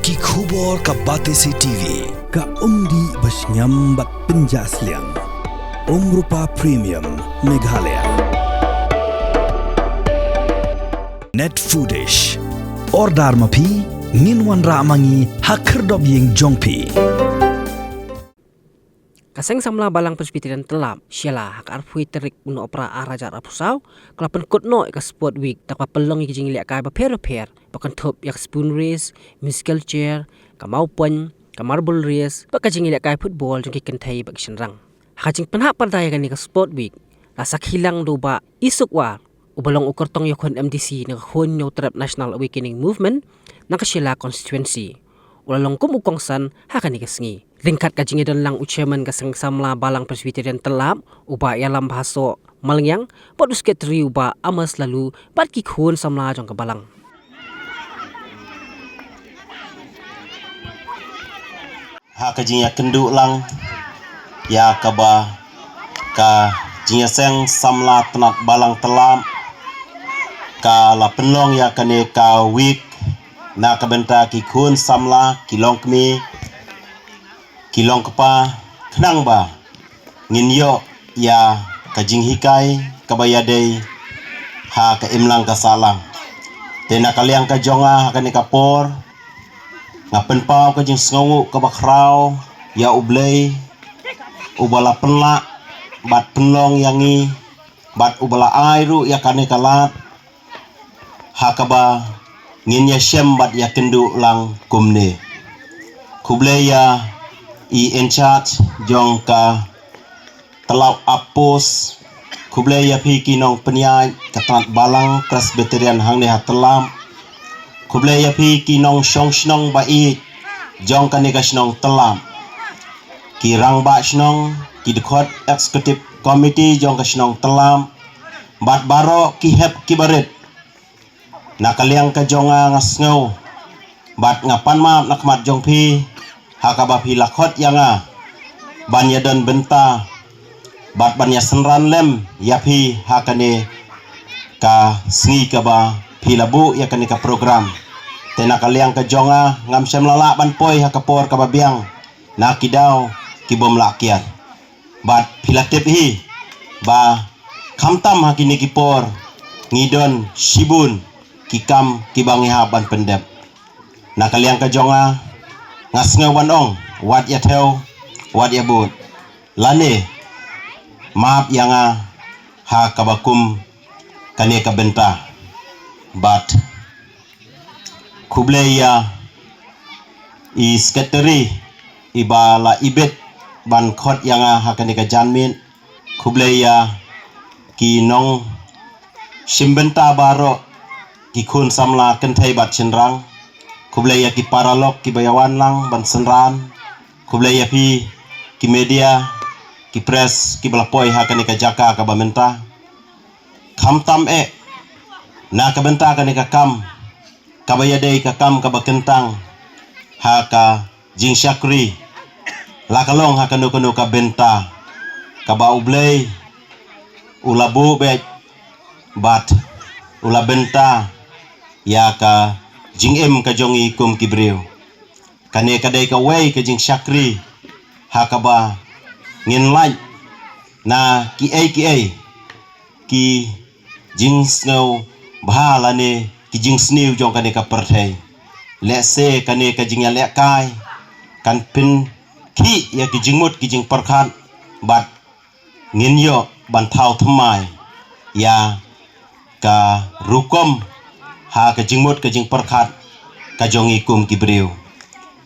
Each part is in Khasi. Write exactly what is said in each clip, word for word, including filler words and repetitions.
Ki khubor ka Batesi T V. Ka umdih ba shngiam bad pynjah sliang. Umrupa Premium Meghalaya. Net Foodish. Order ma phi, ngin wanrah ma ngi ha khyrdop ïing jong phi. Ka Seng Samla Balang Presbyterian Tyllap, Shella, ha ka arphew tarik u Nohprah arhajar arphew saw, ka la pynkut noh ïa ka Sport Week, da kaba pynlong ïa ki jingïalehkai bapher bapher, ba kynthup ïa ka spoon race, musical chair, ka mawpoiñ, ka marble race, bad ka jingïalehkai football jong ki kynthei bad ki shynrang. Ha ka jingpynhap pyrda ïa kane ka Sport Week, la sakhi lang da u Bah Isuk War, uba long u kyrtong ïakhun M D C na ka Khun Hynñiewtrep National Awakening Movement, na ka Shella Constituency. U la long kum u kongsan ha kane ka sngi. Ryngkat ka jingïadon lang u Chairman ka Seng Samla Balang Presbyterian Tyllap, u Bah Ïalam Bhasoh Malngiang, bad u Secretary u Bah Amos Laloo, bad ki khun samla jong ka Balang. Ha ka jingïakynduh lang ïa kaba ka Jingïaseng Samla Tnat Balang Tyllap ka la pynlong ïa kane ka week na ka bynta ki khun samla, ki longkmie, ki longkpa, khnang ba ngin ïoh ïa ka jinghikai kaba ïadei ha ka imlang ka sahlang. Te na ka liang ka jong nga ha kane ka por, nga pynpaw ka jingsngewnguh kaba khraw ïa U Blei, uba la pynlah bad pynlong ïa ngi, bad uba la ai ruh ïa kane ka lad ha kaba ngin ïashem bad ïakynduh lang kumne. Khublei ïa i in charge jong ka Tyllap Outpost. Khublei ïa phi ki nongpynïaid ka Tnat Balang Presbyterian hangne ha Tyllap. Khublei ïa phi ki nongshong shnong ba ïeit jong kane ka shnong Tyllap, ki rangbah shnong, ki dkhot executive committee jong ka shnong Tyllap, bad baroh ki hep ki barit. Na ka liang ka jong nga, nga sngew bad nga pan map na khmat jong phi ha kaba phi la khot ïa nga ban ïadon bynta bad ban ïasynran lem ïa phi ha kane ka sngi kaba phi la buh ïa kane ka program. Te na ka liang ka jong nga, ngam shym la lah ban poi ha ka por kaba biang na ki daw ki bym lah kiar. Bad phi la tip hi ba khamtam ha kine ki por ngi don shibun ki kam kiba ngi hap ban pyndep. Na ka liang ka jong nga, nga sngew ban ong, wat ïa thew, wat ïa bud, lane map ïa nga ha kaba kum kane ka bynta. Bad khublei ïa i secretary iba la ibit ban khot ïa nga ha kane ka janmiet. Khublei ïa ki nongshimbynta baroh, ki khun samla kynthei bad shynrang. Khublei ïa ki paralok kiba ïawan lang ban synran. Khublei ïa phi ki media, ki press kiba la poi ha kane ka jaka kaba mynta. Khamtam eh na ka bynta kane ka kam kaba ïadei ka kam kaba kyntang ha ka jingshakri, la ka long ha kano kano ka bynta kaba U Blei u la buh beit bad u la bynta ïa ka jingim ka jong ngi kum ki briew. Kane ka dei kawei ka jingshakri ha kaba ngin lait na kiei kiei ki jingsngewbha lane ki jingsniew jong kane ka pyrthei. Lehse kane ka jingïalehkai kan pynkhih ïa ki jingmut ki jingpyrkhat bad ngin ïoh ban thaw thymmai ïa ka rukom ha ka jingmut ka jingpyrkhat ka jong ngi kum ki briew.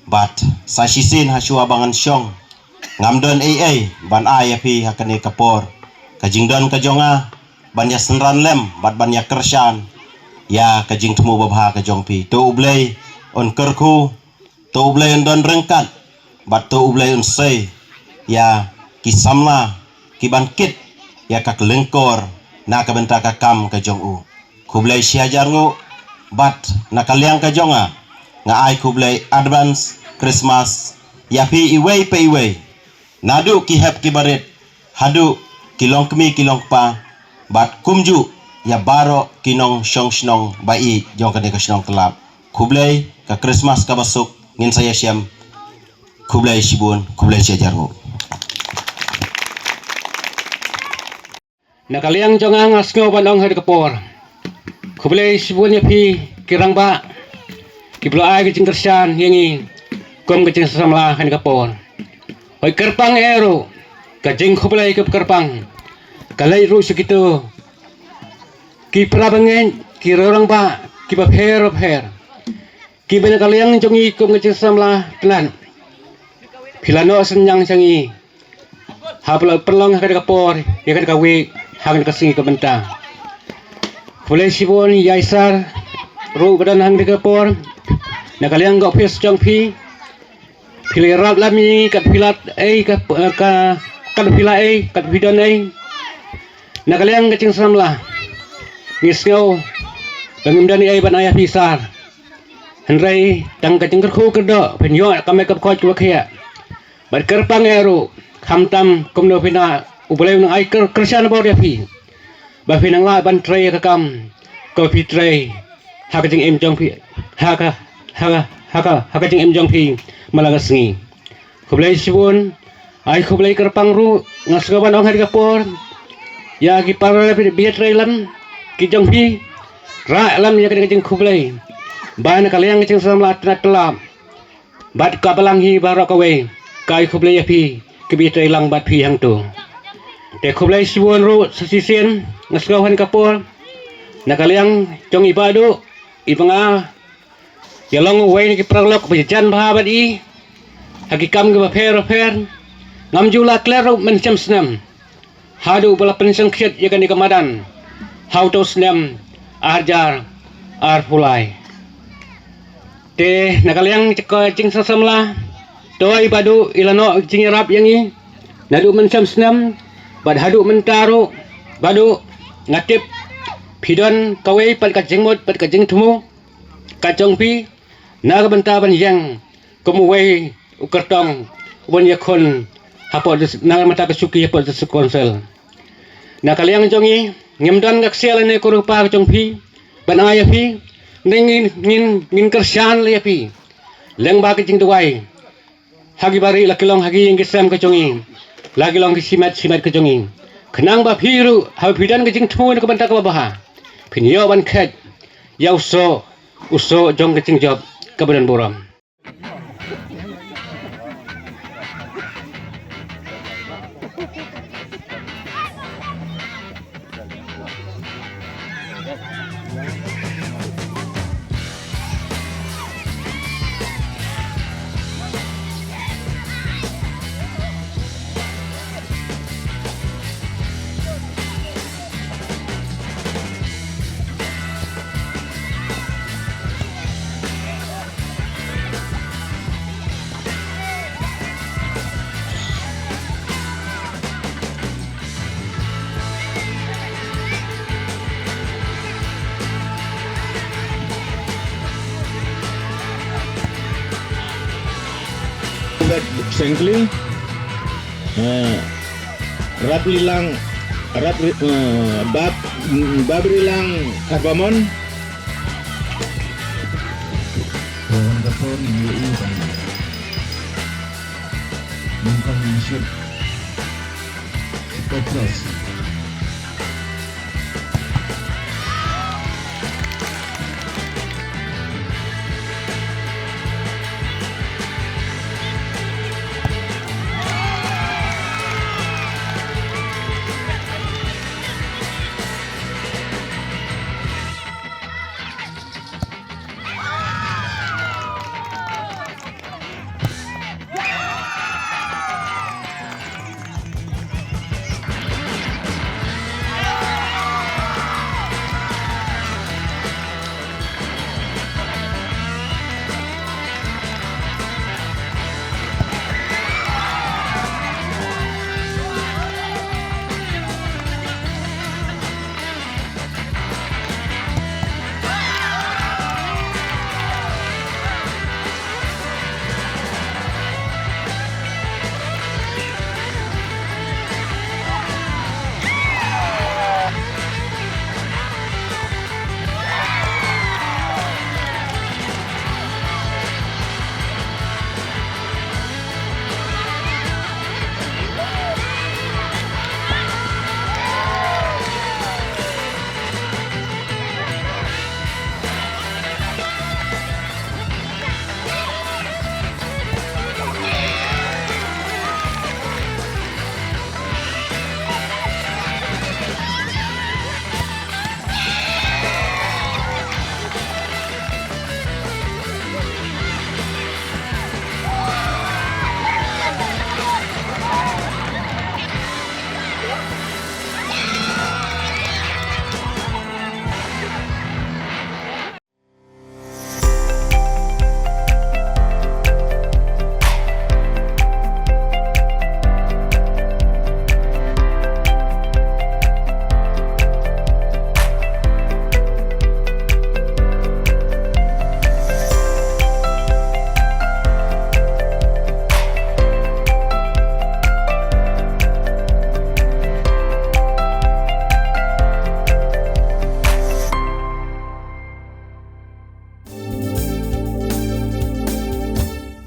Bad sa shisien ha shuwa ba ngan shong, ngam don ei ei ban ai ïa phi ha kane ka por. Ka jingdon ka jong nga ban ïasynran lem bad ban ïakyrshan ïa ka jingthmu babha ka jong phi. To U Blei un kyrkhu, to U Blei un don ryngkat, bad to U Blei un sei ïa ki samla ki ban kit ïa ka lyngkor na ka bynta ka kam ka jong u. Khublei shihajar nguh, bad na ka liang ka jong nga, nga ai khublei advance Christmas ïa phi iwei pa iwei, naduh ki hep ki barit haduh ki longkmie ki longkpa, bad kumjuh ïa baroh ki nongshong shnong ba ïeit jong kane ka shnong Tyllap. Khublei, ka Christmas kaba suk ngin sa ïashem. Khublei shibun, khublei shihajar nguh. Na ka liang jong nga nga sngew ban ong ha kane ka por, khublei shibun ïa phi ki rangbah kiba la ai ka jingkyrshan ïa ngi kum ka jingsamla ha kane ka por. Hooid, kyrpang eh ruh, ka jingkhublei kaba kyrpang ka leit ruh sha kito ki para bangeit, ki rangbah kiba pher bapher, kiba na ka liang jong ngi kum ka jingsamla tnat, phi la noh synñiang sha ngi haba la pynlong ha kane ka por, ïa kane ka wik, ha kane ka sngi ka mynta. Khublei shibun ïa i Sir ruh ba don ha kane ka por. Na ka liang ka ophis jong phi, phi la ïarap lem ïa ngi kat phi la ei, ka, ka, kat phi la ei, kat phi don ei. Na ka liang ka jingsamla, ngi sngew ba ngim don ei ban ai ïa phi Sir, hynrei tang ka jingkyrkhu kyrdoh phin ïoh ka met ka pyrkhat kaba khiah. Bad kyrpang eh ruh, khamtam kumno phi na, U Blei un ai kyr-, kyrshan bor ïa phi, ba phin nang lah ban trei ïa ka kam kaba phi trei ha ka jingim jong phi, ha ka, ha ka, ha ka, ha ka jingim jong phi man la ka sngi. Khublei shibun, ai khublei kyrpang ruh nga sngew ban ong ha kane ka por ïa ki para ba ïatrei lem ki jong phi, rah lem ïa kane ka jingkhublei ba na ka liang ka jingsamla tnat tlap bad ka balang hi baroh kawei, ka ai khublei ïa phi kiba ïatrei lang bad phi hangto. Te khublei shibun ruh sa shisien nga sngew ha kane ka por, na ka liang jong i Bah Duh, iba nga ïa long uwei na ki paralok ba jan bha bad i ha ki kam kiba pher bapher. Ngam ju la klet ruh mynshem snem haduh ba la pynshongkhit ïa kane ka madan ha uto u snem ar hajar arphew lai. Te na ka liang jong ka jingsamla, to i Bah Duh i la noh jingïarap ïa ngi naduh mynshem snem bad haduh mynta ruh. Bah Duh, nga tip phi don kawei pat ka jingmut bad ka jingthmu ka jong phi na ka bynta ban ïeng kum uwei u kyrtong u ban ïakhun hapoh dis-, na ka bynta ka shuki hapoh District Council. Na ka liang jong ngi ngim don ka ksiar lane ka rupa ka jong phi ban ai ïa phi, ne ngin, ngin, ngin kyrshan ïa phi lyngba ka jingduwai ha ki barieh, la ki long ha ki ïing ki sem ka jong ngi, la ki long ki shimet shimet ka jong ngi, khnang ba phi ruh haba phi don ka jingthmu na ka bynta kaba bha, phin ïoh ban khet ïa u soh, u soh jong ka jingjop kaba don burom. Sengkling, eh, Raplilang, Rapri-, eh, Bab-, Babrilang Arbamon. Wan ka por ni yu u kan. Nung kan ni shoot. Ko press.